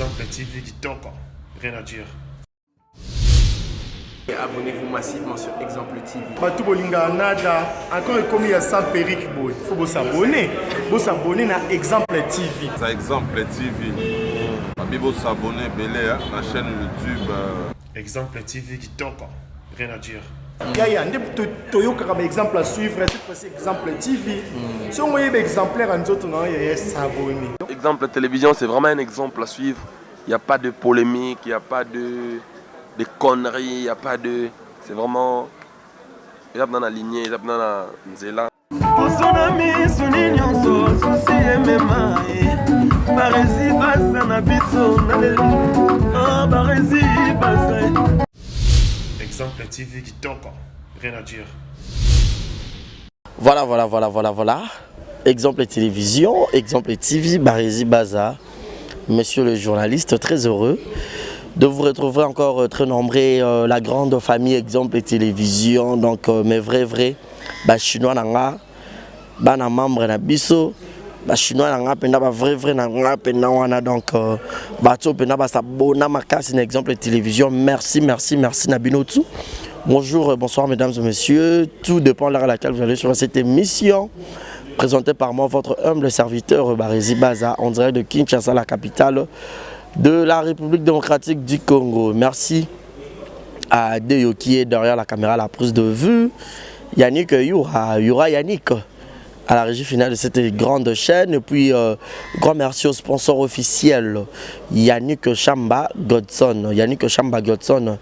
Exemple TV kitoko, rien à dire. Abonnez-vous massivement sur Exemple TV. Bato bolingaka nada encore ekomi ya sans perruque boye faut bosabone bosabone na Exemple TV. Ça Exemple TV. Babi bosabone ebele na chaîne YouTube. Exemple TV kitoko, rien à dire. Yaya nde toyokaka ba exemple à suivre, cette fois-ci Exemple TV. Soki oyeba exemplaire ya nzoto na yo, yaya, s'abonner. Exemple Télévision, c'est vraiment un exemple à suivre. Il n'y a pas de polémique, il n'y a pas de conneries, il n'y a pas de. C'est vraiment. Il y a dans la lignée, il y a dans la nzela. Poso na miso ni nyonso susi emema ye Barezi baza na biso na lelo. Ah, Barezi baza. Exemple TV kitoko, rien à dire. Voilà. Exemple Télévision, Exemple TV, Barezi Baza. Monsieur le journaliste, très heureux de vous retrouver encore très nombreux, la grande famille Exemple Télévision. Donc, mes vrais, vrais, ba chinois na nga, bana membre na biso, ba chinois na nga penda, ba vrai, vrai na nga penda wana. Donc, bato penda ba s'abonna makasi na Exemple Télévision. Merci, merci, merci na bino tout. Bonjour, bonsoir mesdames et messieurs. Tout dépend de l'heure à laquelle vous allez sur cette émission. Présentée par moi, votre humble serviteur Barezi Baza, en direct de Kinshasa, la capitale de la République démocratique du Congo. Merci à Deyo qui est derrière la caméra, la prise de vue. Yannick Yura, Yura Yannick à la régie finale de cette grande chaîne. Et puis, grand merci au sponsor officiel, Yannick Chamba Godson. Yannick Chamba Godson,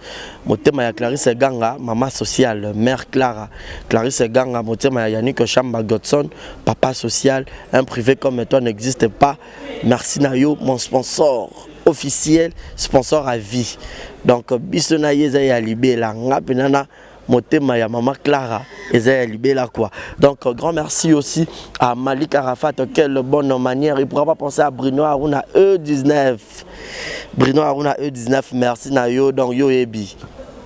motema ya Clarisse Ganga, maman sociale, mère Clara. Clarisse Ganga, motema ya Yannick Chamba Godson, papa social, un privé comme toi n'existe pas. Merci na yo, mon sponsor officiel, sponsor à vie. Donc, biso na ye eza ya libela, nga pena na motema ya mama Clara eza ya libela quoi. Donc grand merci aussi à Malik Arafat, quelle bonne manière. Il pourra pas penser à Bruno Aruna E19. Bruno Aruna E19, merci na yo, donc yo ebi.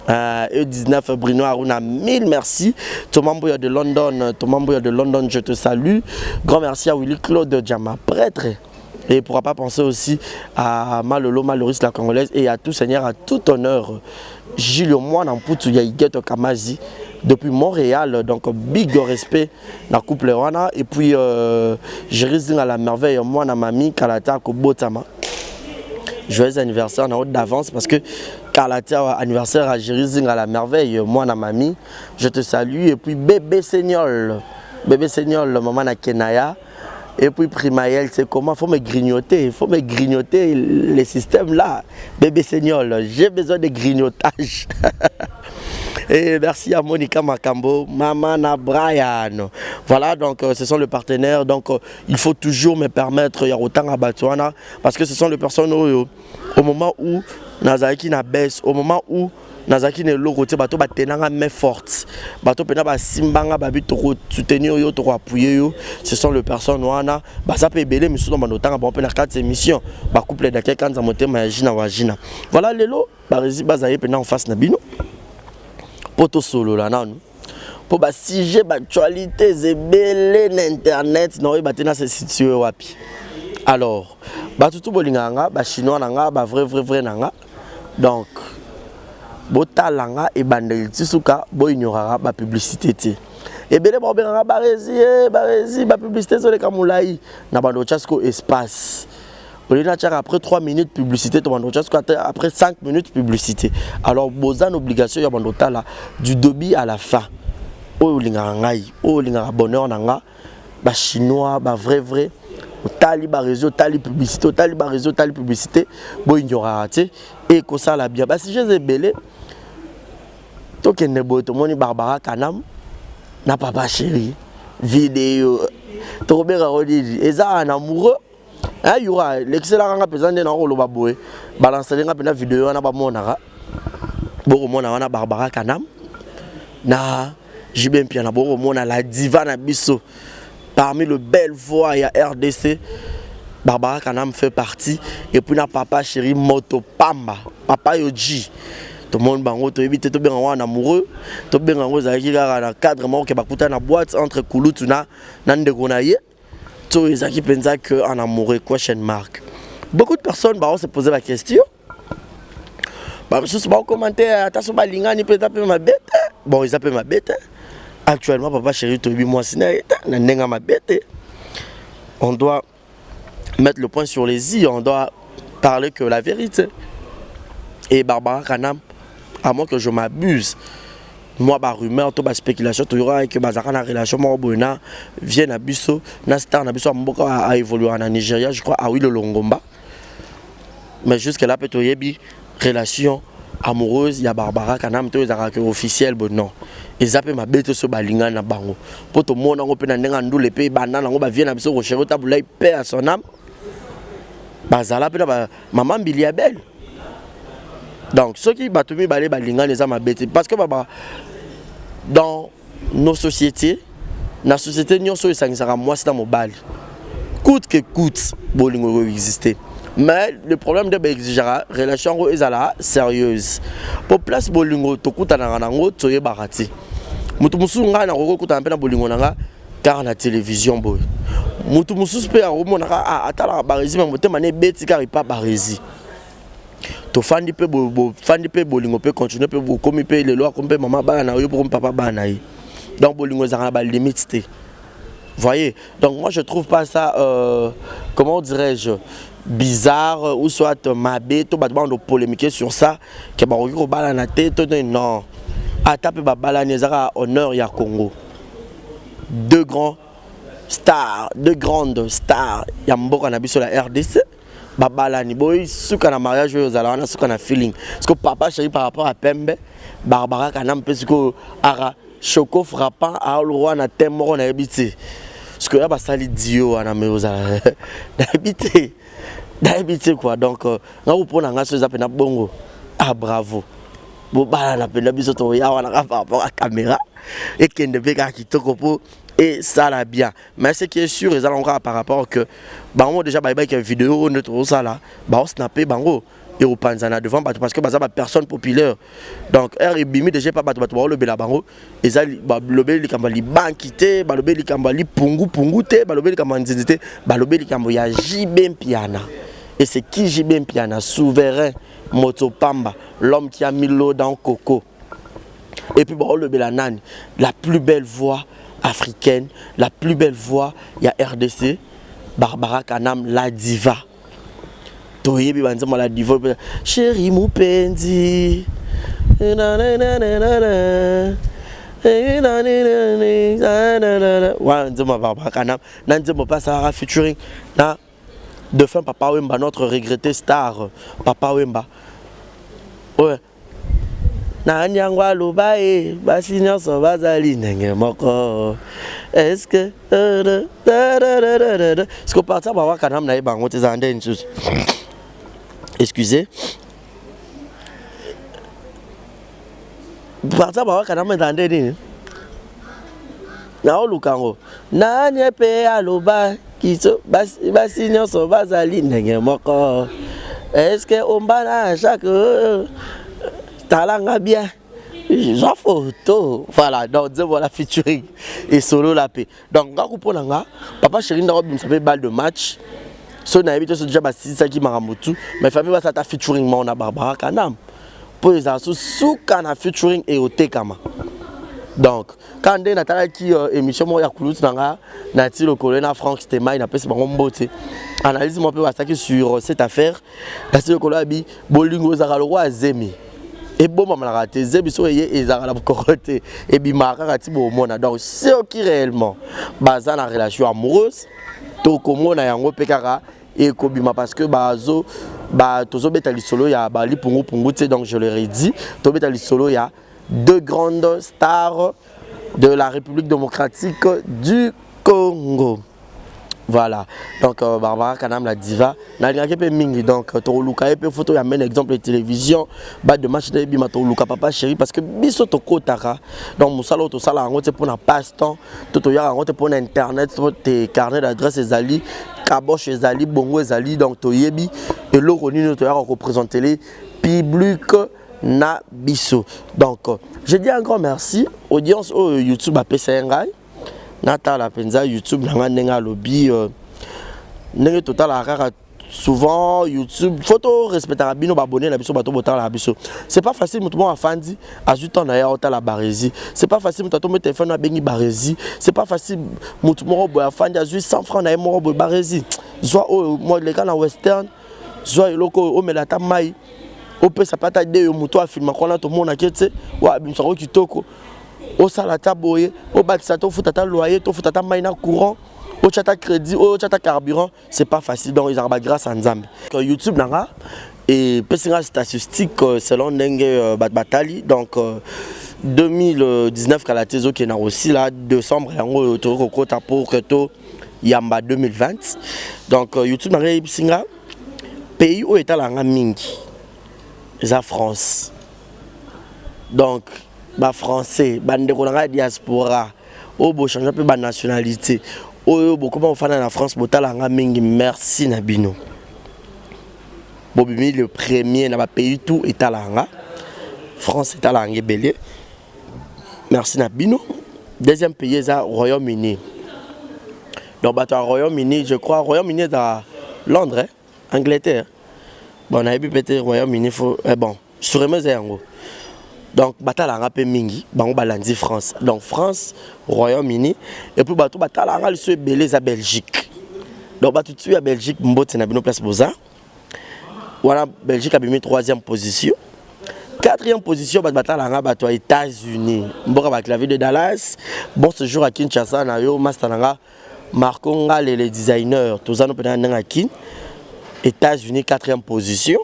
E19 Bruno Aruna, mille merci. Thomas Mboya de London, Thomas Mboya de London, je te salue. Grand merci à Willy Claude Djama, prêtre. Et il ne pourra pas penser aussi à Malolo, Maloris la Congolaise et à tout Seigneur, à tout honneur. Gilles Moine en Poutou, Yaïgeto Kamazi, depuis Montréal. Donc, big respect dans le couple wana. Et puis, je à la merveille, moi, na mami, Kalata, Kobotama. Joyeux anniversaire d'avance parce que Kalata anniversaire à Jérusalem à la merveille, moi, na mami, je te salue. Et puis, bébé Seigneur, bébé Seigneur, maman na Kenaya. Et puis Primaël, c'est comment? Il faut me grignoter, il faut me grignoter les systèmes là. Bébé Seigneur, j'ai besoin de grignotage. Et merci à Monica Makambo, maman na Brian. Voilà, donc ce sont les partenaires. Donc il faut toujours me permettre, il y a autant à bato wana, parce que ce sont les personnes au moment où nazalaki na baisse, au moment où nazalaki na eloko te, bato batenanga main forte, bato mpena basimbanga babi tokosoutenir yo, tokoappuyer yo. Ce sont les personnes wana, baza mpe ebele misusu na bando otanga bango mpe na kati émission, bacouple dake kanza motema ya Jina wa Jina. Voilà, lelo Barezi bazali mpena en face na bino mpo tosolola nanu mpo basujet baactualité ebele na internet na oyeba te na se situe wapi. Alors bato tu bolingaka nga, bachinois na nga, bavrai vrai vrai na nga, donc botala nga ebandeli ti suka, boignoraka bapublicité te. Ebele baobengaka Barezi e Barezi, bapublicité ezoleka molai na bando otya siko espace olingi natiaka après 3 minutes publicité, to bando otya siko après 5 minutes publicité. Alors boza na obligation ya bando otala du début à la fin. Oyo olingaka ngai, oyo olingaka bonheur na nga, bachinois, bavrai vrai, otali baréseau, otali publicité, otali baréseau, otali publicité, boignoraka te, ekosala bien. Basujet ebele, tokende boye, tomoni Barbara Kanam na papa chéri, video tokobengaka nini? Eza un amoureux yura lekiselaka nga mpenza nde nakoloba boye, balansele nga mpenza video wana, bamonaka bokomona wana Barbara Kanam na JB Mpiana, bokomona la diva na biso parmi le belle voix ya RDC. Barbara Kanam fait partie et puis na papa chéri Moto Pamba, papa Yoji. Tomoni bango, toyebi te tobenga wana amoureux, tobenga yango ezalaki kaka na cadre moko ke bakuta na boîte entre kulutu na ndeko na ye, to ezalaki mpenza que en amoureux, question mark. Beaucoup de personnes bah, on se poser la question. Bamosusu baokomante ata so balingani mpe eza mpe mabe te. Bon, eza mpe mabe te. Actuellement, papa chéri toyebi mwasi na ye te na ndenge ya mabe te. On doit mettre le point sur les i, on doit parler que la vérité. Et Barbara Kanam, à moins que je m'abuse, moi ba rumeur to ba spéculation toyokaka ke bazalaka na relation moko boye na vie na biso na star na biso ya mboka a évoluaka na Nigeria, je crois Awilo Longomba. Mais jusque là mpe toyebi relation amoureuse ya Barbara Kanam to ezalaka ke officiel bo non. Eza mpe mabe te so balingani na bango mpo tomona yango mpe na ndenge ya ndule mpe ebanda nango bavie na biso Rochero Tabulai, paix à son âme, bazala mpe na ba mama Mbili ya belle. Donc soki bato mibale balingani eza mabe te, parce que baba dans nos sociétés, na société nyonso oyo esangisaka mwasi na mobali, coûte que coûte bolingo ekoexiste. Mais le problème nde baexigeaka relation yango ezala sérieuse, po place bolingo tokutanaka nango toyebaka te. Moto mosusu, ngai nakoki kokutana mpe na bolingo na nga kaka na télévision boye. Moto mosusu mpe akomonaka, atalaka Baresi, ma motema na ebeti kaka epa Baresi. Tofandi mpe, bofandi mpe, bolingo mpe continue mpe, bokomi mpe lelo akomi mpe mama bana na yo, bokomi papa bana na ye. Donc bolingo ezalaka na balimite te, voyez. Donc moi je trouve pas ça comment dirais-je, bizarre ou soit mabe to bato bando polémiquer sur ça ke bakoki kobalana te to non. Ata mpe babalani, ezaka honneur ya Congo. Deux grands stars, deux grandes stars ya mboka na biso la RDC babalani boye, suka na mariage oyo ozala wana suka na feeling. Parce que papa chéri par rapport à pembe Barbara Kanam mpe sikoyo aka choco frappant aolroi na thème moko nayebi te. Parce que ya basali dio wana me ozala nayebi te, nayebi te quoi. Donc nga kopona nga so eza mpena bongo, ah bravo, bobalana mpenza. Biso toya wana kaka par rapport à caméra, ekende mpe kaka kitoko mpo esala bien. Mais ce qui est sûr, eza nango kaka par rapport que bango déjà bayebaki vidéo oyo nde tozosala, baosnape bango ekopanzana devant bato, parce que baza bapersonne populaire. Donc heure ebimi déjà pa bato, bato baolobela bango. Eza balobeli likambo ya libanki te, balobeli likambo ya lipungupungu te, balobeli likambo ya nzinzi te, balobeli likambo ya JB Mpiana. Et c'est qui JB Mpiana? Souverain moto pamba, l'homme qui a mis l'eau dans coco. Et puis baolobela nani? La plus belle voix africaine, la plus belle voix ya RDC, Barbara Kanam, la diva. Toyebi banzembo la diva, chéri mupenzi, wana nzembo ya Barbara Kanam na nzembo mpe asalaka featuring na défunt Papa Wemba, notre regretté star Papa Wemba. Ouais. Nani yango aloba ye basi nyonso bazali ndenge moko? Est-ce ce que partir bawaka nam na ye bango te ezala nde lisusu? Excusez, partir bawaka nam ezala nde nini? Naoluka yango. Nani mpe aloba kiso basi, basi nyonso bazali ndenge moko? Est-ce ombana chaque talanga bien zwa photo? Voilà, donc nzembo wana featuring esolola mpe. Donc nga mpo na nga, papa chéri ndako abimisa mpe balle de match. So nayebi te so déjà basilisaki makambo tu, mais famille basala ata featuring moko na Barbara Kanam mpo ezala so suka na featuring eotekama. Donc kaka ndenge natalaki émission moko ya kulutu na nga na ti lokolo na Frank Stemai, napesi bango mbote, analyse moko mpe basalaki sur cette affaire. Nati lokolo abi bolingo ezalaka lokola zemi, ebomamanaka te. Zemi soki eye ezalaka na mokoko te, ebimaka kaka ti bomona. Donc soki réellement baza na relation amoureuse, tokomona yango mpe kaka ekobima, parce que bazo ba tozobeta lisolo ya balipungupungu te. Donc je leur ai dit, tobeta lisolo ya deux grandes stars de la République démocratique du Congo. Voilà, donc Barbara Kanam la diva, nalingaki mpe mingi. Donc tokoluka ye mpe photo ya mene exemple télévision ba de match nayebima. Tokoluka papa chéri, parce que biso tokotaka donc mosala oyo tosala yango te mpona passe temps to toyaka yango te mpona internet to te. Carnet d'adresse ezali, caboche ezali, bongo ezali. Donc toyebi eloko nini toyaka koprésentele public na biso. Donc je dis un grand merci audience oyo YouTube apesa ye ngai natala mpenza YouTube na ngai ndenge alobi ndenge totalaka kaka. Souvent YouTube, faut to respectaka bino baabonné na biso, bato botalaka biso. C'est pas facile. Moto moko afandi, azwi temps na ye, aotala Baresi. C'est pas facile. Moto atombi telefone, abengi Baresi. C'est pas facile. Moto moko boye afandi, azwi 100 francs na ye moko boye: "Baresi, zwa oyo, leka na Western, zwa eloko oyo, omela ata mai, opesa mpe ata de yo." Moto afilmaka wana, tomonaki ete oyo abimisaka kitoko, osala ata boye, obakisa, tofuta ata loyer, tofuta ata mai na courant, otya ata crédit oyo, otya ata carburant. C'est pas facile. Donc ezalaka bagrâce ya Nzambe. YouTube na nga epesi nga statistique selon ndenge bato batali. Donc 2019 kala te ezokende kosila, décembre yango oyo tokoki kokota pour que to yamba 2020. Donc YouTube na ngai eyebisi nga pays oyo etalaka nga mingi eza France. Donc bafrançais, bandeko na ngai ya diaspora oyo bochange mpe banationalité, oyo bokoma kofanda na France, botala nga mingi, merci na bino. Bobimi le premier na bapays tout etalaka nga. France etalaka nga ebele, merci na bino. Deuxième pays eza Royaume-Uni. Donc bato ya Royaume-Uni, je crois Royaume-Uni eza Londres, eh? Angleterre. Bon, nayebi peut Royaume-Uni faut eh, bon, sûrement eza yango. Donc batalaka mpe mingi, bango balandi France. Donc France, Royaume-Uni, et puis bato batalaka liso ebele eza Belgique. Donc bato tu ya Belgique, mbote na bino place boza wana. Belgique abimi troisième position. Quatrième position, bato batalaka, bato ya États-Unis, mboka baclavier de Dallas. Bon séjour à Kinshasa na yo, master na nga Marco Ngale, le designer. Toza no mpena ndenge ya Kin. États-Unis quatrième position.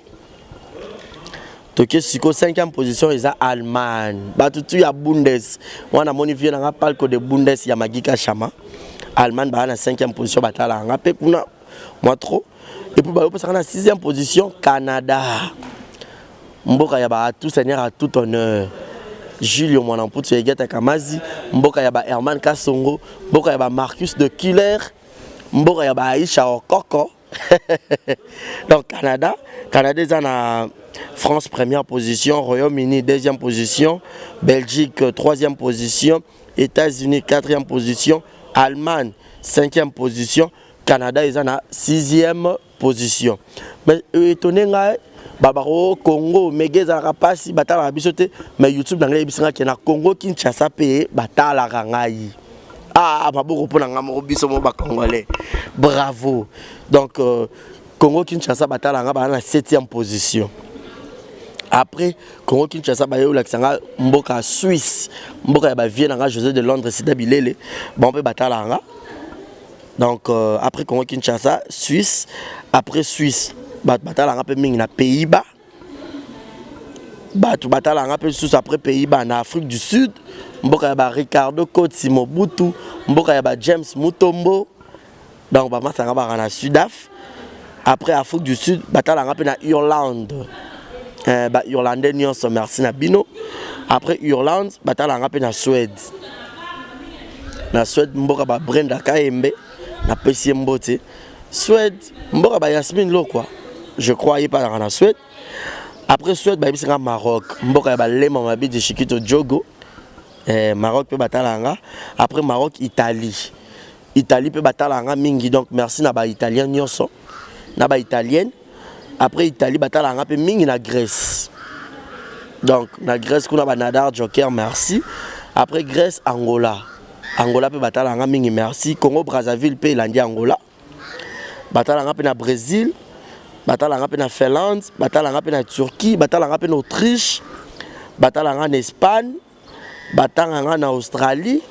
Toke sikoyo cinquième position, eza Allemagne. Bato tu ya Bundes wana, amoni vie nanga Palco de Bundes ya Magika Chama, Allemagne baa na cinquième position, batalaka nga mpe kuna mwa trop. Et puis bayopesaka na sixième position Canada, mboka ya ba tout seigneur à tout honneur Julio Mwana Mputu ya Egeta Kamazi, mboka ya ba Herman Kasongo, mboka ya ba Marcus de Killer, mboka ya ba Aisha Okoko. Donc Canada, Canada eza na France première position, Royaume-Uni deuxième position, Belgique troisième position, États-Unis quatrième position, Allemagne cinquième position, Canada eza na sixième position. Mais étonné ngai, babako Congo mege ezalaka mpasi, batalaka biso te. Mais YouTube na ngai yebisi ngai ke na Congo Kinshasa mpe batalaka ngai. Ah, maboko mpo na ngai moko, biso mo bacongolais, bravo. Donc Congo Kinshasa batalaka nga, baa na septième position. Après Congo Kinshasa, baye olakisa nga mboka ya Suisse, mboka ya bavie na nga José de Londres, Sida Bilele, bango mpe batalaka nga. Donc après Congo Kinshasa, Suisse. Après Suisse, bato batalaka mpe mingi na Pays-Bas. Bato batalaka mpe lisusu après Pays-Bas na Afrique du Sud, mboka ya ba Ricardo Koti Mobutu, mboka ya ba James Mutombo. Donc bamasanga baka na Sudaf. Après Afrique du Sud, batalaka mpe na Irlande. Bairlandais nyonso, merci na bino. Après Irlande, batalaka mpe na Suède. Na Suède, mboka ba Brenda Kayembe, napesi ye mbote. Suède, mboka ba Yasmine Lokwa, je crois ye mpe azalaka na Suède. Après Suède, bayebisanga Maroc, mboka ya balema mabidi Shikito Jogo. Maroc mpe batalaka nga. Après Maroc, Italie. Italie mpe batalaka nga mingi. Donc merci na baitalien nyonso na baitalienne. Après Italie, batalaka nga mpe mingi na Grèce. Donc na Grèce kuna, banadar Joker, merci. Après Grèce, Angola. Angola mpe batalaka nga mingi, merci. Congo Brazzaville mpe elandi Angola. Batalaka nga mpe na Brésil, batalaka nga mpe na Finlande, batalaka nga mpe na Turquie, batalaka nga mpe na Autriche, batalaka nga na Espagne, batalaka nga na Australie,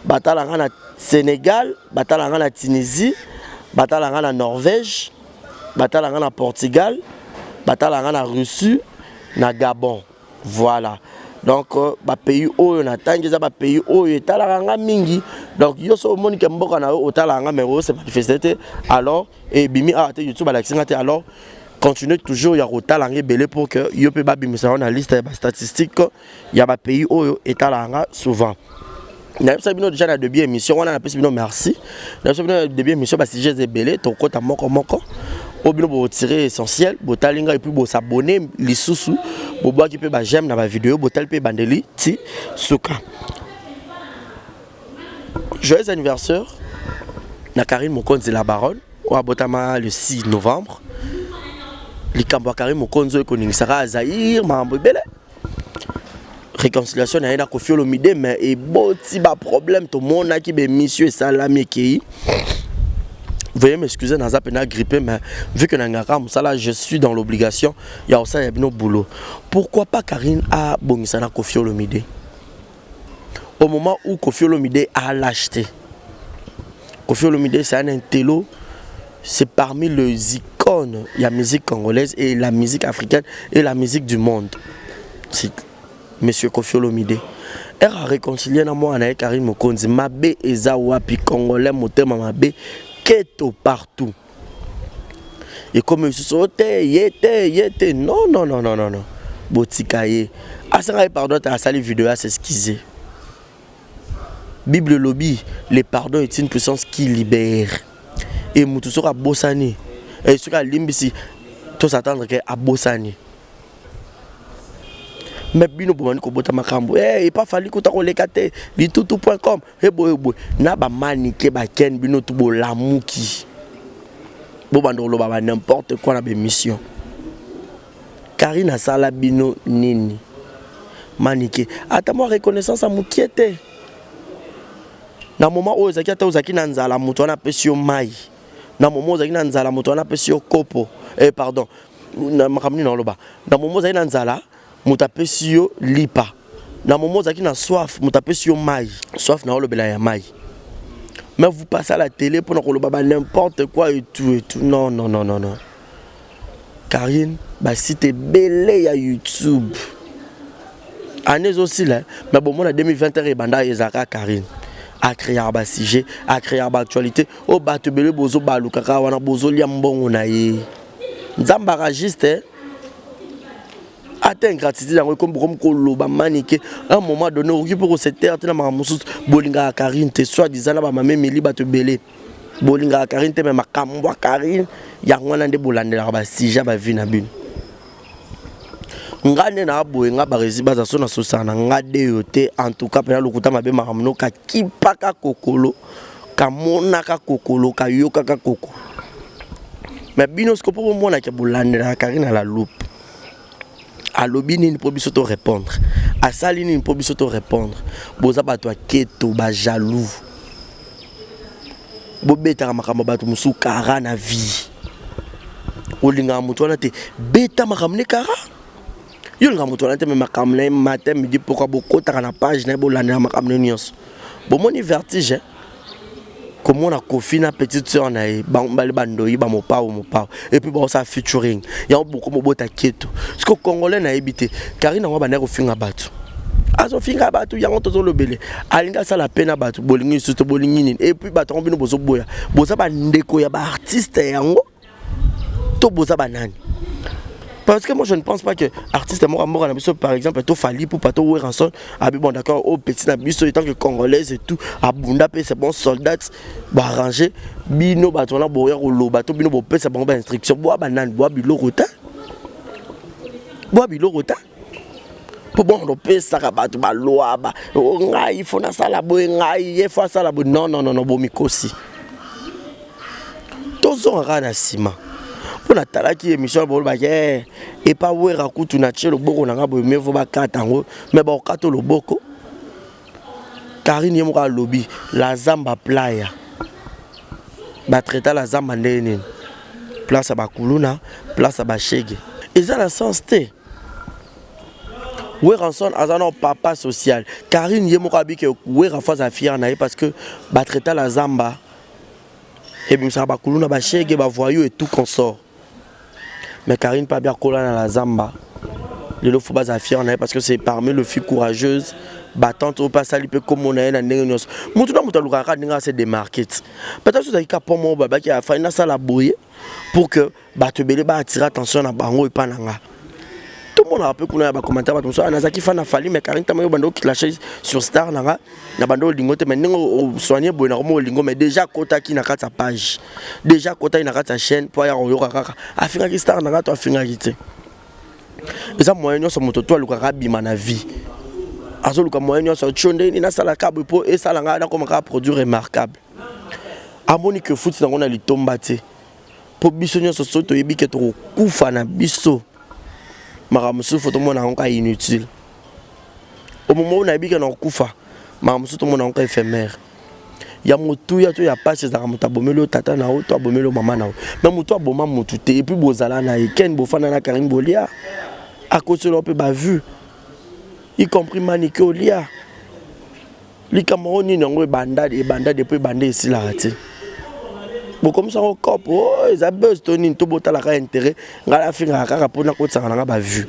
batalaka nga na Sénégal, batalaka nga na Tunisie, batalaka nga na Norvège, batalaka nga na Portugal, batalaka nga na Russie, na Gabon. Voilà. Donc bapays oyo natangi eza bapays oyo etalaka nga mingi. Donc yo so omoni ke mboka na yo otalaka nga, mais oyo se manifeste te, alors ebimi awa te, YouTube alakisi nga te, alors continue toujours ya kotala nga ebele pour que yo mpe babimisa yo na liste ya bastatistique ya bapays oyo etalaka nga souvent. Nayebisa bino déjà na début émission wana, napesi bino merci. Nayebisa bino na début émission, basujets ebele, tokota moko moko oyo bino botire essentiel. Botali ngai et puis bosabone lisusu, bobwaki mpe baj'aime na bavideo, botali mpe ebandeli ti suka. Joyeux anniversaire na Karine Mokonzi la baronne. Oyo abotama le 6 novembre. Likambo ya Carine Mokonzi oyo ekoningisaka Zaïre makambo ebele. Réconciliation na ye na Koffi Olomide mais eboti ba problème tomonaki ba émission esalami ekei. Veuillez m'excuser, naza pena grippé, mais vu que nangaka mosala, je suis dans l'obligation ya kosala ya bino boulot. Pourquoi pas Carine abongisa na Koffi Olomide au moment où Koffi Olomide a l'acheté? Koffi Olomide, c'est un intello, c'est parmi les icônes de la musique congolaise et la musique africaine et la musique du monde. C'est Monsieur Koffi Olomide. Er a réconcilié na mwana na ye Carine Mokonzi. Mabe eza wapi? Congolais motema mabe, keto partout. Et comme lisusu te ye te ye te, non, non, non, non, non, non, botika ye asanga ye pardon te, asali video ya s'excuser. Bible elobi: le pardon est une puissance qui libère. Et mutu soki abosani e soki alimbisi, tos'attendre ke abosani. Mais bino bomani kobota makambo hey, epa Fally kuta koleka te litutu.com eboye boye na bamanike baken. Bino tu bolamuki, bobanda koloba ba n'importe quoi na bémission. Karine asala bino nini? Manike ata mwa reconnaissance ya mokie te. Na moment oyo ozalaki, ata ozalaki na nzala, moto wana apesi yo mai. Na moment ozalaki na nzala, moto wana apesi yo kopo, eh, pardon, na makambo nini naoloba. Na moment ozalaki na nzala, moto apesi yo lipa. Na moment ozalaki na soif, moto apesi yo mai. Soif na olobela ya mai. Mais vous passez à la télé mpona koloba ba n'importe quoi et tout et tout. Non, non, non, non, non. Karine, basite ebele ya YouTube, année ezosila, mais bomona 2021 ebanda, ezalaka Karine acréaka basujet, acréaka baactualité oyo bato ebele bozobalukaka wana, bozolia mbongo na ye. Nzambe aka juste ata ingratitude yango ekomi, bokomi koloba manike. Un moment donné okoki mpo kose taire te na makambo mosusu. Bolingaka Karine te, soit disant na bamama Emili, bato ebele bolingaka Karine te, mais makambo ya Karine yango wana nde bolandelaka basujet ya bavie na bino. Nga nde na boye, nga Baresi baza so nasosaka na nga deyo te. En tout cas mpena lokuta mabe, makambo no kakipaka kokolo, kamonaka kokolo, kayokaka kokolo. Mais bino siko mpo bomonaka bolandelaka Karine à la loupe. Alobi nini mpo biso to répondre? Asali nini mpo biso to répondre? Boza bato ya keto, bajaloux, bobetaka makambo bato mosusu kara na vie. Olingaka moto wana te, beta makambo ne kara. Yo olingaka moto wana te, mais makambo na ye matin, midi, pokwa, bokotaka na page na ye, bolandela makambo na ye nyonso. Bomoni vertige komona Kofi na petite sœur na ye, bale bandoyi bamopao mopao, et puis baosala featuring yango, bokoma obota keto. Siko Congolais nayebi te. Karine yango bandaki kofinga bato, azofinga bato yango tozolobele, alingi asala pe na bato, bolingi lisusu te, bolingi nini? Et puis bato yango bino bozoboya, boza bandeko ya baartiste yango to boza banani? Parce que moi, je ne pense pas que artiste moko mboka na biso, par exemple to Fally Ipupa to Werrason, abi bon d'accord, au petit na biso en tant que Congolaise et tout, abunda pe, c'est bon soldat, ba arranger bino bato wana boya koloba to bino bopesa bango ba instruction. Boa banani? Boa biloko te, boa biloko te mpo bon opesaka bato balwa ba ngai fo nasala boye, ngai ye fo asala boye. Non, non, non, non, bomikosi. Tozonga kaka na nsima mpo natalaki émission, bolobaki epa Wera kutu natie loboko na nga boye, mais faut bakata yango, mais bakokata loboko. Karine ye moko alobi la zamba playa, batraita la zamba ndenge nini? Place ya bakuluna, place ya bashege, eza na sens te. Werrason aza na papa social. Karine ye moko abi ke Wera fo aza fier na ye parce que batraita la zamba ebimisaka bakuluna, bashege, bavoyou et tout consort. Mais Karine mpe abi akola na la zamba, lelo fo bazala fier na ye parce que c'est parmi le fille courageuse battante oyo mpe asali mpe kombo na ye na ndenge nyonso. Motu na moto alukaka kaka ndenge ase démarquer. Ti peut-être ozalaki ka po moko babaki afai nasala boye pour que bato ebele baatire attention na bango epa na nga. Tomonaka mpe kuna ya bacommentaire, bato mosusu: nazalaki fan na Fally, mais Karine tama yo banda oclashe sur star na nga na banda olingo te, mais ndenge osoigne boye nakoma olingo. Mais déjà akotaki na kati ya page, déjà akotaki na kati ya chaîne mpo aya koyoka kaka afingaki star na nga to afingaki te. Eza moyen nyonso moto to alukaka abima na vie, azoluka moyen nyonso tio ndenge nini nasalaka boye mpo esala ngai nakoma kaka produit remarquable. Amoni ke futi nango na litomba te. Mpo biso nyonso soki toyebi ke tokokufa na biso, makambo mosusu fo tomona yango kaka inutile. Au moment oyo nayebi ke nakokufa, makambo mosusu tomona yango kaka éphémère. Ya motuya to ya pasi ezalaka moto abomeli yo tata na yo to abomeli yo mama na yo. Mais moto aboma motu te et puis bozala na ye Ken bofanda na Karine bolia akosela yo mpe ba vue y compris Manike olia likambo yango nini yango ebanda ebanda depuis ebanda esilaka te bokomisa yango cope oh, eza buzz to nini to botalaka intérêt ngai nafingaka kaka mpo nakotisaka na ngai ba vue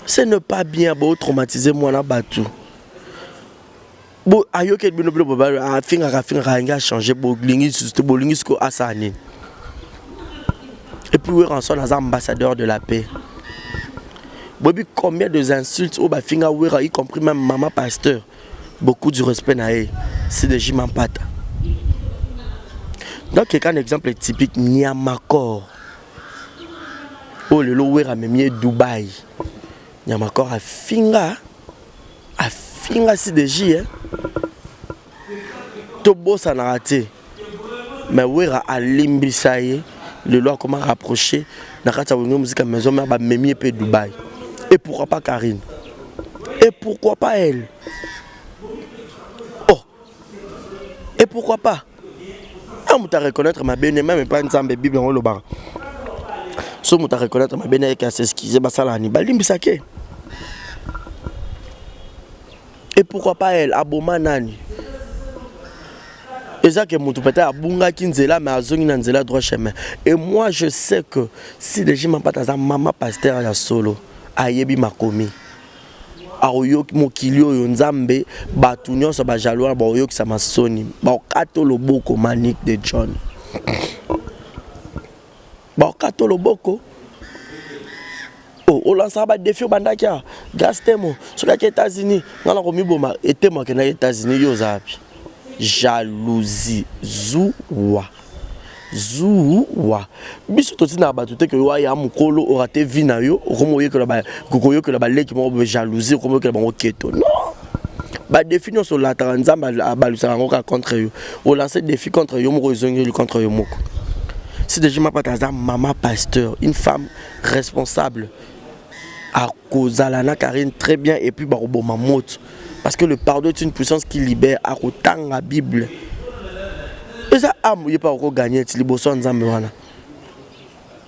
ce n'est pas bien bo traumatiser mwana bato bo ayokeli bino bino boba afingaka afingaka alingi achange bolingi lisusu te bolingi sikoyo asala nini et puis Werrason aza ambassadeur de la paix boyebi combien de insultes oyo bafinga Wera y compris même mama pasteur beaucoup du respect na ye c'est de Jimampata donc eka un exemple typique Nyamakor oyo lelo Wera amemi ye Dubaï Nyamakor afinga afinga CDJ eh? Tobosanaka te mais Wera alimbisa ye lelo akoma rapproché na kati ya Wenge Musica Maison Mère bamemi ye mpe Dubaï. Et pourquoi pas Karine? Et pourquoi pas elle? Oh! Et pourquoi pas? Un moto a reconnaître mabe ne même pas Nzambe Bible yango elobaka. So moto a reconnaître mabe na ye ke as'excuse basala nini balimbisaka ye. Et pourquoi pas elle aboma nani? Eza ke moto peut-être abungaki nzela mais azongi na nzela droit chemin. Et moi je sais que si de Jimampata aza mama pasteur ya solo ayebi makomi. Akoyoki mokili oyo Nzambe bato nyonso ba jaloux wana bakoyokisa masoni bakokata loboko Manick de John bakokata loboko oh, olansaka ba défi obandaki awa Grâce Temo soki ake États-Unis ngai nakomiboma etemo akendaki États-Unis yo oza wapi jalousie zuwa zuwa biso totindaka bato te ke yo aya mokolo orate vie na yo okomi oyekola koyokela baleki moko boye jalousie okomi oyokela bango keto non badefi nyonso olataka nzambe abalusaka yango kaka contre yo olance défi contre yo moko ezongeli contre yo moko si deja mapata aza mama pasteur une femme responsable akozala na Karine très bien et puis bakoboma moto parce que le pardon est une puissance qui libère akotanga bible eza ame ye mpe akoganye ti liboso ya nzambe wana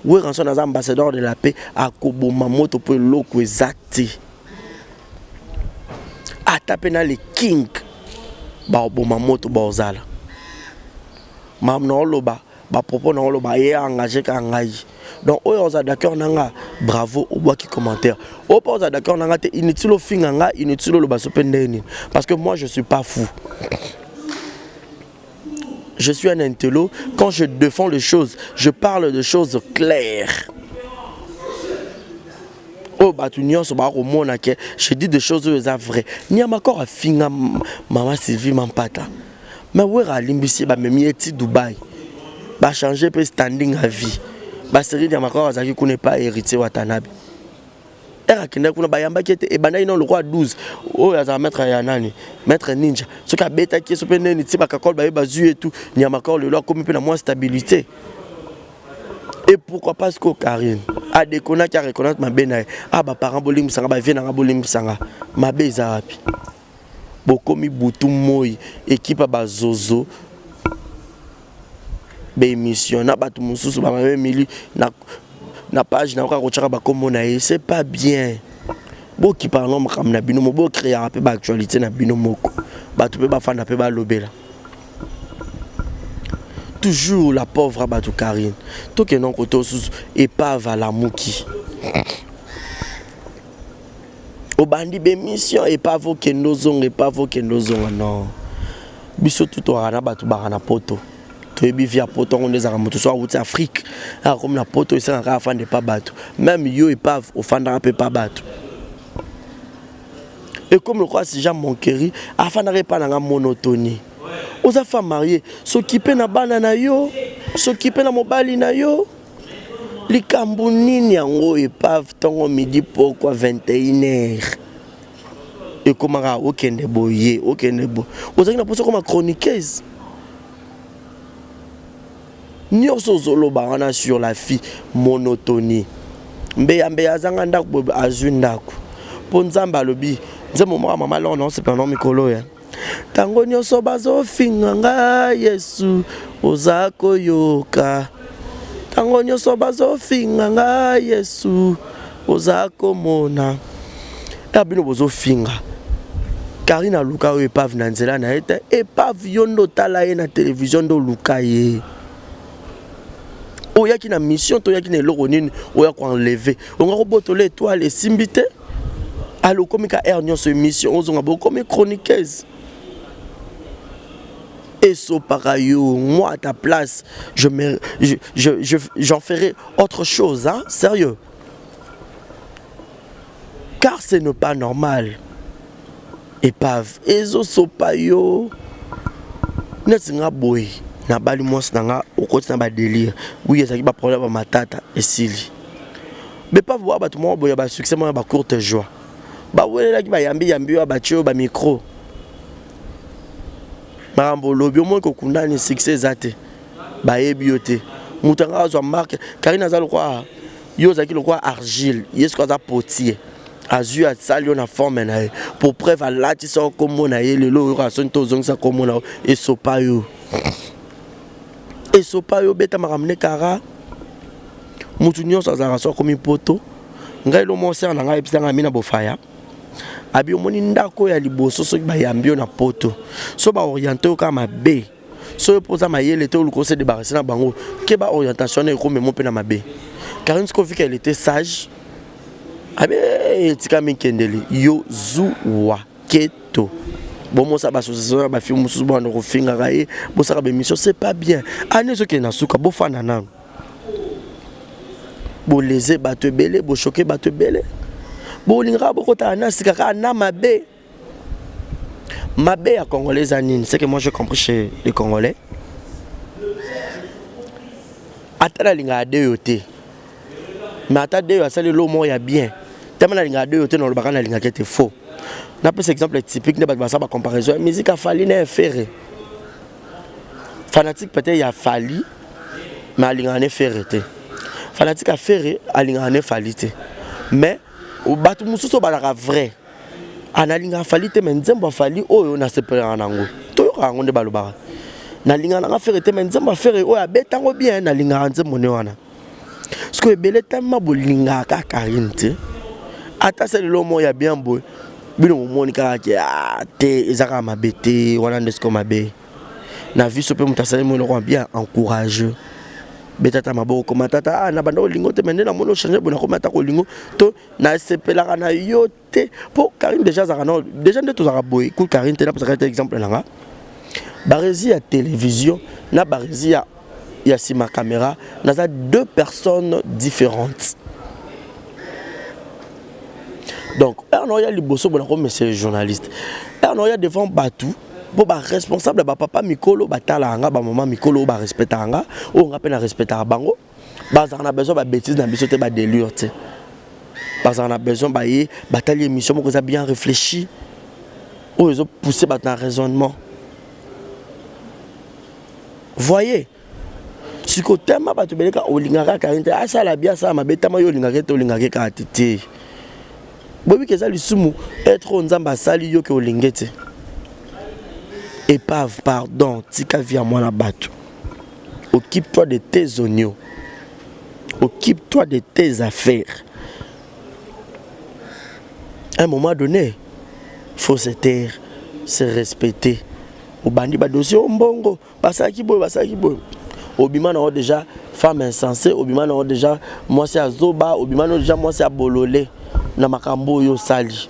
Werrason aza ambassadeur de la paix akoboma moto mpo eloko eza te ata mpe na le king bakoboma moto baozala makambo na oloba ba propos na oloba ye engagé ka ngai donc oyo oza d'accord na nga bravo obwaki commentaire oyo mpe oza d'accord na nga te inutile ofinga nga inutile oloba so mpe ndenge nini parce que moi je suis pas fou je suis un intello quand je défends les choses je parle de choses claires oyo bato nyonso bakomona ke je dis des choses oyo eza vrai Niamakor afinga mama Sylvie Mampata mais Wera alimbisi ye bamemi ye ti Dubaï bachange mpe standing à vie baseri Niamakor azalaki kuna epai héritier Watanabe ere akendaki kuna bayambaki ete ebandaki nano lokola 12 oyo azala maître ya nani maître ninja soki abetaki ye so mpe neni ti bakakole baye bazwi ye tu Niamakor lelo akomi mpe na mwa stabilité et pourquoi pas que Karine adekonaki areconnaître mabe na ye ah baparent bolimbisanga bavie nanga bolimbisanga mabe eza wapi bokomi butu moi ekipe ya bazozo baémission na bato mosusu bamama emili na, na page na kaka kotyaka bakombo na ye c'est pas bien bokipaka no makambo na bino mo bocréaka mpe baactualité na bino moko bato mpe bafanda mpe balobela toujours la pauvre bato Karine tokende kote osusu epave alamuki obandi bémission epave okende ozonga epave okende ozonga non biso tu tokaka na bato baka na poto toyebi via poto yango nde ezalaka moto so awuti afrique akomi na poto esengaka afande pa bato même yo epave ofandaka mpe pa bato ekomi lokola si Jean Monkeri afandaka epa na nga monotonie oza femme mariée soki mpe na bana na yo soki mpe na mobali na yo likambo nini yango epave ntongo midi pokwa 21 heures ekomaka okende boye okende boye ozalaki na mposa okoma chroniqueuse. Nyonso ozoloba wana sur la fille, monotonie. Mbeya mbeya azanga ndako boye azwi ndako. Mpo Nzambe alobi, nzembo moko ya mama Lor na osepela na mikolo ya. Tango nyonso bazofinga nga Yesu oza koyoka. Tango nyonso bazofinga nga Yesu oza komona. Ya bino bozofinga. Karine aluka oyo epave na nzela na ye te. Epave yo nde otala ye na television nde oluka ye. Oyaki na mission to oyaki na eloko nini oya ko enlever. Onga kobotola étoile esimbi te. Alo okomi ka heure nyonso émission ozonga bokomi chroniqueuse. Esopaka yo, moi à ta place, je me je, je, je, j'en ferai autre chose, hein, sérieux. Car ce n'est pas normal. Epave ezosopa yo. Neti nga boye nabali mwasi na nga okoti na ba délire. Oui, ezalaki ba problème ba matata esili. Bepave boya bato moko boye ba succès moko ya ba courte joie. Bawelelaki bayambi yambi yo batie yo ba micro. Makambo olobi omoni kokundani succès eza te. Bayebi yo te. Moto anga azwa marque Karine aza lokwa yo ozalaki lokwa argile, ye sikoyo aza potier. Azwi asali yo na forme na ye. Pour preuve alatisa yo kombo na ye lelo oyoka soni to ozongisa kombo na yo esopa yo. Esopa yo beta makambo ne kara. Mutu nyonso azalaka so akomi poto. Ngai lo moko sœur na ngai ayebisa ngai amina bofaya. Abi omoni ndako ya liboso soki bayambi yo na poto. So ba orienter yo kaka mabe. So yo poza mayele te oluka ose débarrasser na bango. Ke ba orientation na ekomemo mpe na mabe. Karine Sikovi elle était sage. Abe etika mikendeli yo zuwa keto. Bomosa ba association ya ba filles mosusu bana kofingaka ye bosaka ba émission c'est pas bien. Année ezokende na suka bofanda nanu. Boleze bato ebele, bochoke bato ebele. Bolingaka bokotala na sika kaka na mabe. Mabe ya Congolais eza nini? C'est que moi j'ai compris chez les Congolais. Ata nalingaka deyo te. Mais ata deyo asali eloko moko ya bien. Tellement nalingaka deyo te nalobaka nalingaka ete faux. Napesa exemple typique nde bato basala ba comparaison ya musique ya Fally na ya Ferre. Fanatique peut-être ya Fally mais alingaka ne Ferre te. Fanatique ya Ferre alingaka ne Fally te. Mais bato mosusu balaka vrai. Analingaka Fally te mais nzembo ya Fally oyo nasepelaka nango. Toyokaka yango nde balobaka. Nalingaka nanga Ferre te mais nzembo ya Ferre oyo abetango bien nalingaka nzembo ne wana. Parce que ebele tellement bolingaka kaka Karine te. Ata se lelo moko ya bien boye bino bomoni kaka ke ah, te eza kaka mabe te wana nde sikoyo mabe. Na vie so mpe moto asali mo eloko ya bien encourage. Beta ata maboko koma tata ah, na banda kolingo te mais nde namoni ochange boye nakoma ata kolingo to nasepelaka na yo te po Karine déjà azalaka na déjà nde tozalaka boye ku Karine te napesaka te exemple na nga barezi ya télévision na barezi ya ya nsima caméra naza deux personnes différentes. Donc heure na oya liboso bona ko monsieur journaliste, heure na oya devant batu po ba responsable ba papa mikolo batalaka nga ba mama mikolo ba respectaka nga oyo nga mpe na respectaka bango. Bazalaka na besoin ba bêtises na biso te, ba délire te. Bazalaka na besoin baye batali émission moko eza bien réfléchi oyo ezo pousser bato na raisonnement. Voyez sikoyo tellement bato beleka olingaka Karine te asala bien asala mabe tellement yo olingaka te olingaka kaka te te. Boyebi ke eza lisumu être oyo Nzambe asali yo ke olinge te. Epave pardon, tika vie ya mwana bato. Occupe-toi de tes oignons. Occupe-toi de tes affaires. À un moment donné, faut se taire, se respecter. Obandi ba dossier mbongo, basalaki boye, basalaki boye. Obima na déjà femme insensée, obima na déjà mwasi ya zoba, obima na déjà mwasi ya bolole na makambo oyo osali.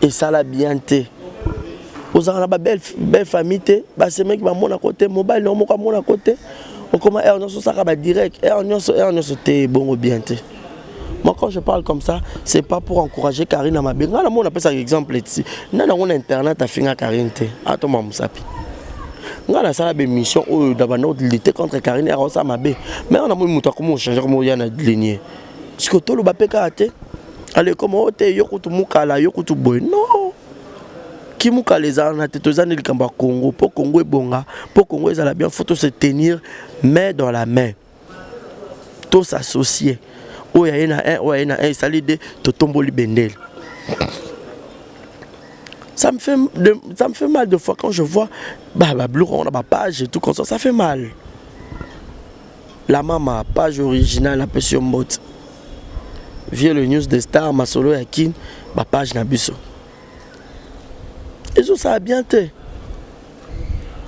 Esala bien te. Ozalaka na ba belle, belle famille te, basemeki bamonako te, mobali na yo moko amonako te. Okoma heure nyonso osaka ba direct, heure nyonso te, bongo bien te. Moi quand je parle comme ça, c'est pas pour encourager Karine à mabe. Nga na mona pesa exemple ti. Nana ngo na internet afinga Karine te. Ato ma musapi. Nga na sala be mission oyo da banda lutter contre Karine ya rosa mabe. Mais on a moni mutu akomo changer mo ya na lignée. Siko tolo ba peka te. Allez comme o te yo kutu mukala yo kutu boy. Non. Kimukala eza wana te, toza nde likambo ya Congo. Mpo Congo ebonga, mpo Congo ezala bien, faut to se tenir main dans la main, to s'associer. Oyo aye na 1, oyo aye na 1, esali 2, totomboli bendele. Ça me fait mal de fois quand je vois bah, bah, biloko na page et tout comme ça, ça fait mal. La mama, page originale, apesi yo mbote. Vie le news de star, masolo ya kin, bapage na biso ezosala bien te.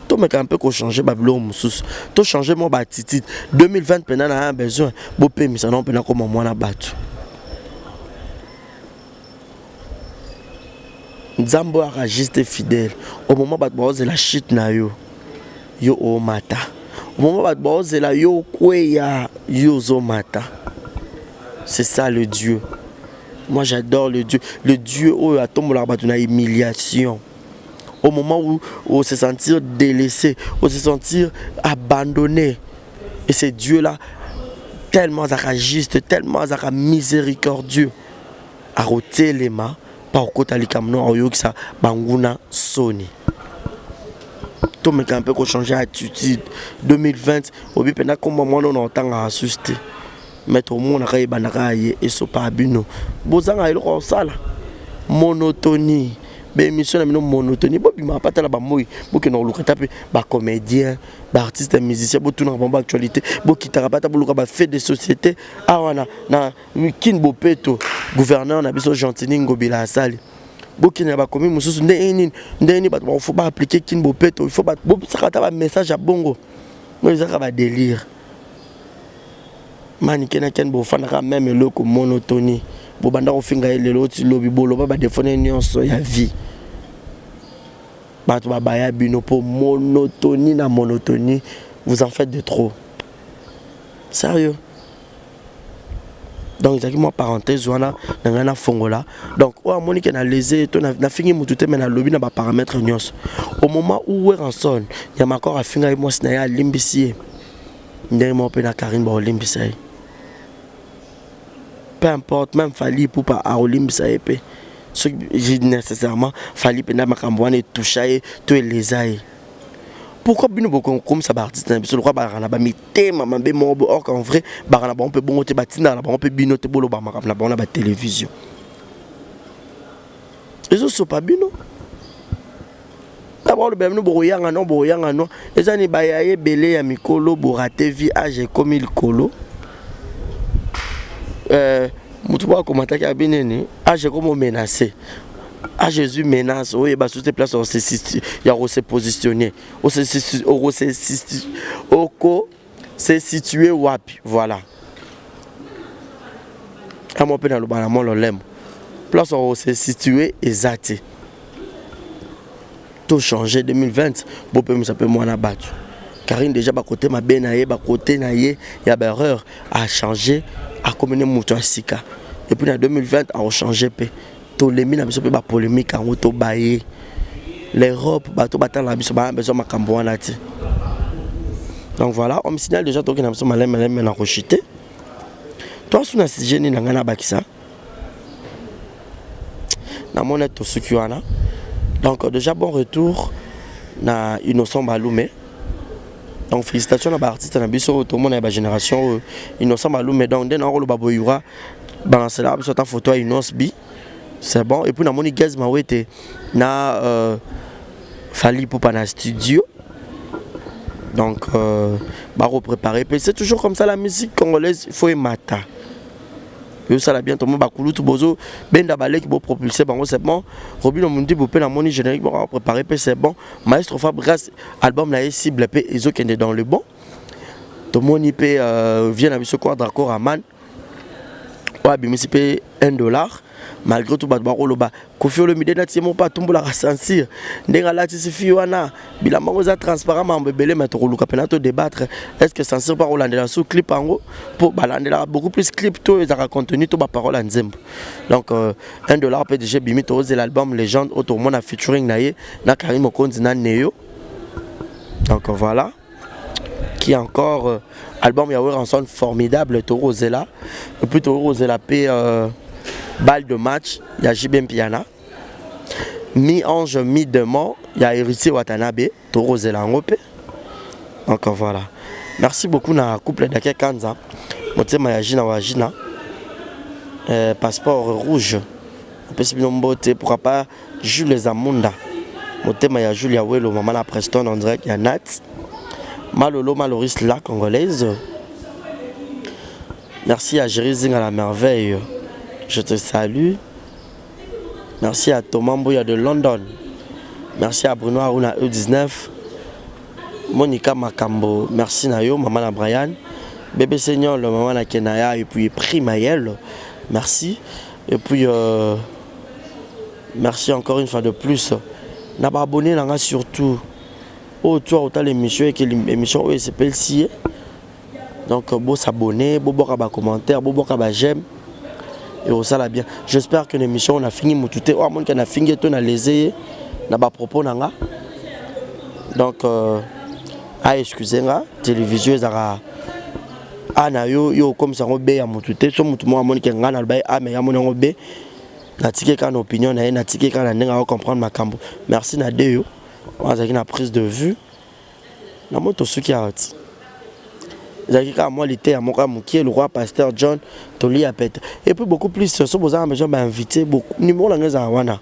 Tomeka mpe kochanger babiloko mosusu, tochanger mwa baattitude. 2020 mpena na ya besoin bopemisa nao mpena koma mwana bato. Nzambe oyo aka juste, fidèle. Au moment bato baozela chute na yo, yo omata. Au moment bato baozela yo okweya, yo ozomata. C'est ça le Dieu. Moi, j'adore le Dieu, le Dieu oyo atombolaka bato na humiliation. Au moment où on se sentir délaissé, on se sentir abandonné, et ce Dieu là, tellement azalaka juste, tellement azalaka miséricordieux, akotelema mpa kokota likambo no, akoyokisa banguna soni. Tomeka mpe kochanger attitude. 2020 obi mpenza komba mwana oyo na otangaka susu te, mais tomonaka ebandaka ye esopa bino. Bozanga eloko kosala, monotonie, baémission na bino monotonie. Bobimaka mpe atala bamoi, bokende koluka ta mpe bacomédien, baartiste, musicien, botunaka bango baactualité. Bokitaka mpe ata boluka bafait de société. Awa na Kini bopeto, gouverneur na biso Gentini Ngobila asali. Bokende na bakomi mosusu, ndenge nini, ndenge nini bato bafo baappliquer Kini bopeto. Il faut bosaka ata bamessage ya bongo. Oyo ezaka badélire. Manike na Ken, bofandaka même eloko, monotonie. Bobanda kofinga ye lelo oti lobi, boloba badéfauts nyonso ya vie. Bato babaya bino mpo monotonie na monotonie. Vous en faites de trop, sérieux. Donc ezalaki mwa parenthèse wana na ngai nafongola. Donc oyo amoni ke na lese to nafingi mutu te, me nalobi na baparamètre nyonso. Au moment où Werrason Nyamakor afinga ye, mwasi na ye alimbisi ye, ndenge moko mpe na Karine baolimbisa ye. Peu importe, même Fally Ipupa aolimbisa ye mpe soki nécessairement Fally mpenza makambo wana etoucha ye to eleza ye. Pourquoi bino bokomisa baartiste na biso lokwa bazalaka na bamitema mabe moko boye? Or qu'en vrai baka na bango mpe bongo te, batindaka na bango mpe bino te boloba makambo na bango na batélévision. Ezosopa bino na bino, bokoyanga no, bokoyanga no. Eza ni baya ebele ya mikolo borate vie, age ekomi likolo. Motu moko akomataki abi nini, age ekomi omenace, a Jésus menace. Oyeba su te place ya kose positionner, oko se situer wapi. Voilà, amo mpe naloba na mwa lolemo, place oko se situer eza te. Tochanger 2020, bopemisa mpe mwana bato Karine. Déjà bakote mabe na ye, bakote na ye ya baerreur, achanger, akomi ne moto ya sika. Et puis na 2020 akochanger mpe. Tolembi na biso mpe bapolémique yango, tobaye l'Europe, bato batala biso baya besoin makambo wana te. Donc voilà, on me signale déjà toki na biso maleme maleme na kochite. Toasu na sujet nini na ngai nabakisa? Namoni tosuki wana. Donc déjà bon retour na Innocent Balume. Donc félicitations na baartiste na biso oyo tomona ya bagénération oyo, Innocent Balume. Donc nde nakoloba boyura balancelaka biso ata photo ya Innoss B, c'est bon. Et puis namoni Gaz Mawete na Fally Ipupa na studio. Donc bakopréparer mpe. C'est toujours comme ça, la musique congolaise, il faut emata, ezosala bien. Tomo bakulutu bozobenda baleki, bopropulse bango, c'est bon. Robino Mundibu mpe namoni générique moko préparé mpe, c'est bon. Maestro Fabregas, album na ye cible mpe ezokende dans le bon. Tomoni mpe vie na biso Quadra Koraman oyo abimisi mpe 1 dollar. Malgré tout, bato bakoloba Koffi Olomide nati ye moko mpe atumbolaka censure ndenge alatisi fi wana bilamba yango eza transparent, makambo ebele. Mais tokoluka mpena todébattre: est ce que censure mpo akolandela su clip yango? Mpo balandelaka beaucoup plus clip to ezalaka contenu to baparole ya nzembo. Donc 1 dollar mpe déjà ebimi. Tozela album Légende oyo tokomona featuring na ye na Karine Mokonzi na Neo. Donc voilà qui encore album ya Werrason formidable, tokozela. Et puis tokozela mpe balle de match ya JB Mpiana. Mi ange mi démon ya Héritier Watanabe, tokozela yango mpe. Donc voilà, merci beaucoup na couple Dake Kanza, motema ya Gina wa Gina, passeport rouge, opesi bino mbote. Pourquoi pas Jules Zamunda, motema ya Julia Welo, mama na Preston en direct ya Nat Malolo Maloris la congolaise. Merci à Jerry Zinga la merveille, je te salue. Merci à Thomas Mbouya de London. Merci à Bruno Aruna E19. Monica Makambo, merci Nayo, maman na Brian. Bébé Seigneur, le maman na Kenaya et puis Primaël. Merci. Et puis merci encore une fois de plus. Na ba abonné nanga surtout. Oh toi autant l'émission et que l'émission oh s'appelle si. Donc bo s'abonner, bo boka ba commentaire, bo boka ba j'aime. Et ça la bien. J'espère que l'émission on a fini mutute. Oh mon qu'on a fini to na lésé na ba propos nanga. Donc ah excusez nga télévision ezaka a na yo yo comme ça ngo be ya mutute so mutu mo amoni ke nga na ba a mais ya moni ngo be na tike ka na opinion na ye na tike ka na ndenge a comprendre makambo. Merci na de yo. Azaki na prise de vue. Na moto suki ati. Ezalaki kaka mwa liteya moko ya mokie, le roi pasteur John tolia pete. Et puis beaucoup plus so bozanga besoin ba invité beaucoup numéro na ngai ezala wana.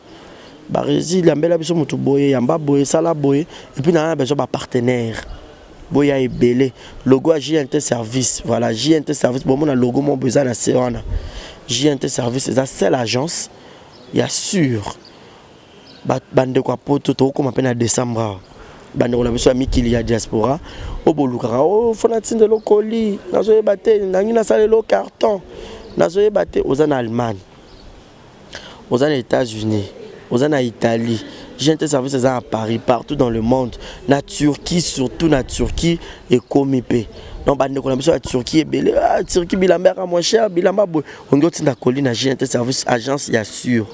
Ba résil yambela biso mutu boye yamba boye sala boye et puis na besoin ba partenaire. Boya ebele logo ya JNT service, voilà JNT service bon mona logo mo besoin na se wana. JNT service eza seule agence ya sûr. Ba bandeko ya poto tokoma pe na décembre. Bandeko na biso ya mikili ya diaspora oyo bolukaka o fona tindelo koli nazoyeba te nangi nasalelo carton nazoyeba te oza na Allemagne, oza na États-Unis, oza na Italie, JNT service eza na Paris, partout dans le monde, na Turquie, surtout na Turquie ekomi pe. Donc bandeko na biso ya Turquie ebele, ah, Turquie bilamba yaka moins cher, bilamba boye ongi otinda koli na JNT service agence ya sûr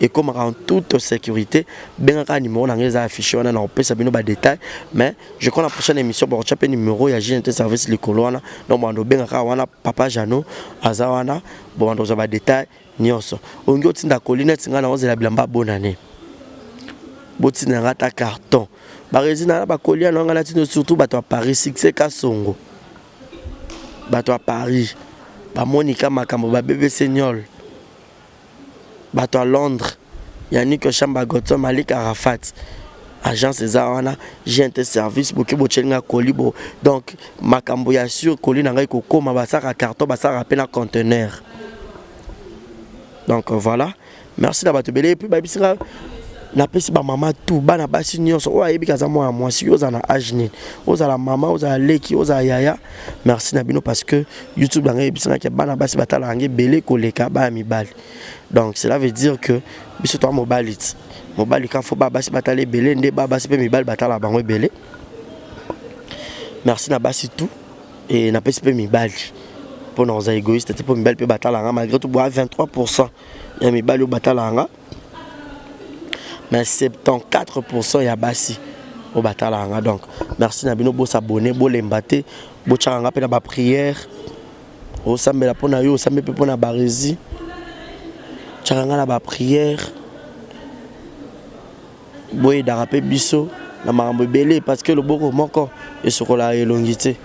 et comme en toute sécurité. Bengaka numéro na ngeza affiché wana na opesa bino ba détail, mais je crois la prochaine émission bon tchape numéro ya JNT service likolo wana. Donc bando bengaka wana papa Jano aza wana bon bando za ba détail nyonso. Ongi otinda koli net nga na ozela bilamba bonne année. Botinda nga ta carton. Ba résine na ba colis na nga na tindo surtout bato ya Paris succès Kasongo. Bato ya Paris ba Monica Makambo ba bébé Seigneur. Bato ya Londres Yannick Chamba Godson Malik Arafat agence eza wana JNT service boki bochelinga colis bo. Donc makambo ya sur colis na ngai kokoma basaka carton basaka pe na conteneur. Donc voilà, merci na bato belé et puis ba bisika na pesi ba mama tout bana basi nyonso oyo ayebi kaza mwana mwasi oyo na âge nini ozala mama ozala leki ozala yaya. Merci na bino parce que YouTube na ngai bisika ke bana basi batala ngai belé koleka ba mibali. Donc cela veut dire que biso to mobali mobali ka fo ba basi batala belé nde ba basi pe mibali batala bango belé. Merci na basi tout et na pesi pe mibali pour na oza égoïste te po mibali pe batala nga malgré tout boa 23% ya mibali batala nga mais 74% ya basi o batala nga. Donc merci na bino bo s'abonner bo lemba te bo tchaka nga pe na ba prière osambela pona yo osambe pe pona barési tchaka nga na ba prière boyedaka pe biso na makambo ebele parce que loboko moko esokola elongi te.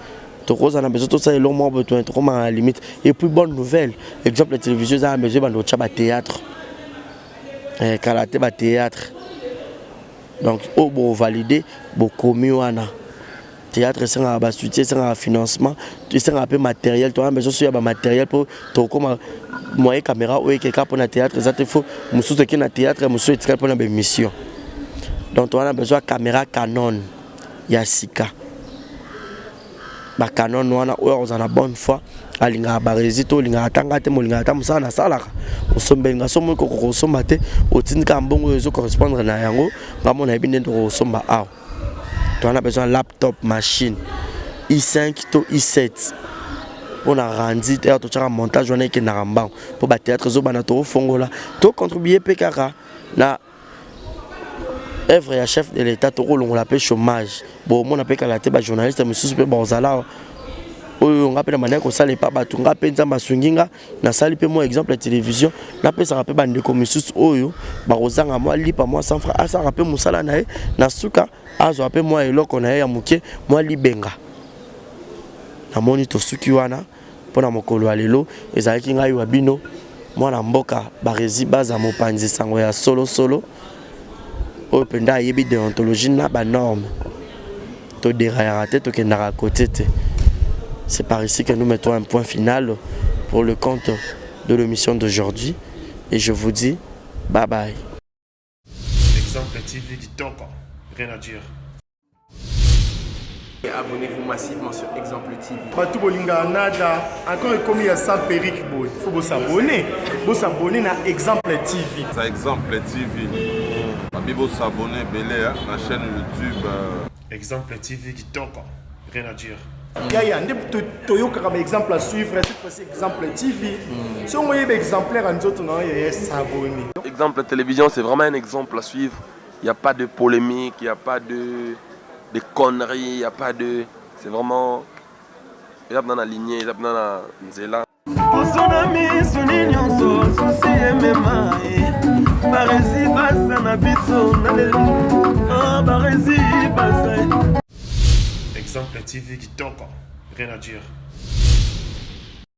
Tokoza na besoin tosala elongo moko boye tokoma na limite. Et puis bonne nouvelle, exemple ya télévision eza na besoin bando otya ba théâtre. Kala te ba théâtre. Donc oyo bo valider bokomi wana. Théâtre esengaka ba soutien, esengaka financement, esengaka pe matériel. Toza na besoin so ya ba matériel po tokoma moyen caméra oyo ekeka mpona théâtre eza te, faut mosusu eke na théâtre, mosusu etikali mpona ba émission. Donc toza na besoin ya caméra Canon ya sika. Ba Canon wana oyo akozala na bonne foi, alingaka ba réussite, oyo olingaka ata nga te, molingaka ata mosala nasalaka. Osombelinga so moyi koko kosomba te, otindika mbongo oyo ezo correspondre na yango, nga mona yebi nde tokosomba awa. Toza na besoin ya laptop machine i5 to i7 mpona rendu te, totiaka montage wana ekendaka mbango mpo ba théâtre ezobanda tokofongola, tocontribue mpe kaka na œuvre ya chef de l'État, tokolongola mpe chômage. Bomona mpe kala te ba journaliste mosusu mpe bazala awa. Oyo nga mpe na bandaki kosala epa bato, nga mpe Nzambe asungi nga, nasali mpe mwa Exemple ya Télévision. Napesaka mpe bandeko misusu oyo bakozanga mwa lipa, mwa 100 francs, asalaka mpe mosala na ye, na suka azwa mpe mwa eloko na ye ya moke, mwa libenga. Namoni tosuki wana mpo na mokolo ya lelo. Ezalaki ngai wa bino, mwana mboka Barezi Baza, mopanzi sango ya solosolo oyo mpenza ayebi déontologie na banorme. Todérayaka te, tokendaka côté te. C'est par ici que nous mettons un point final pour le compte de l'émission d'aujourd'hui et je vous dis bye bye. Exemple TV kitoko, rien à dire. Et abonnez-vous massivement sur Exemple TV. Bato bolingaka nada encore ekomi ya sans perruque boye, faut bos'abonner, bos'abonner na Exemple TV. Ça, Exemple TV, babi bos'abonner ebele na chaîne YouTube. Exemple TV kitoko, rien à dire. Yaya nde toyokaka baexemple à suivre. Cette fois-ci, Exemple TV. Soki oyeba exemplaire ya nzoto na yo, yaya, s'abonner. Exemple Télévision, c'est vraiment un exemple à suivre. Il n'y a pas de polémique, il n'y a pas de conneries, il n'y a pas de. C'est vraiment. Eza na lignée, eza na nzela. Poso na misuni nyonso, souci emema ye. Baresi baza na biso na lelo. Ah, baresi baza. Exemple TV kitoko, rien à dire.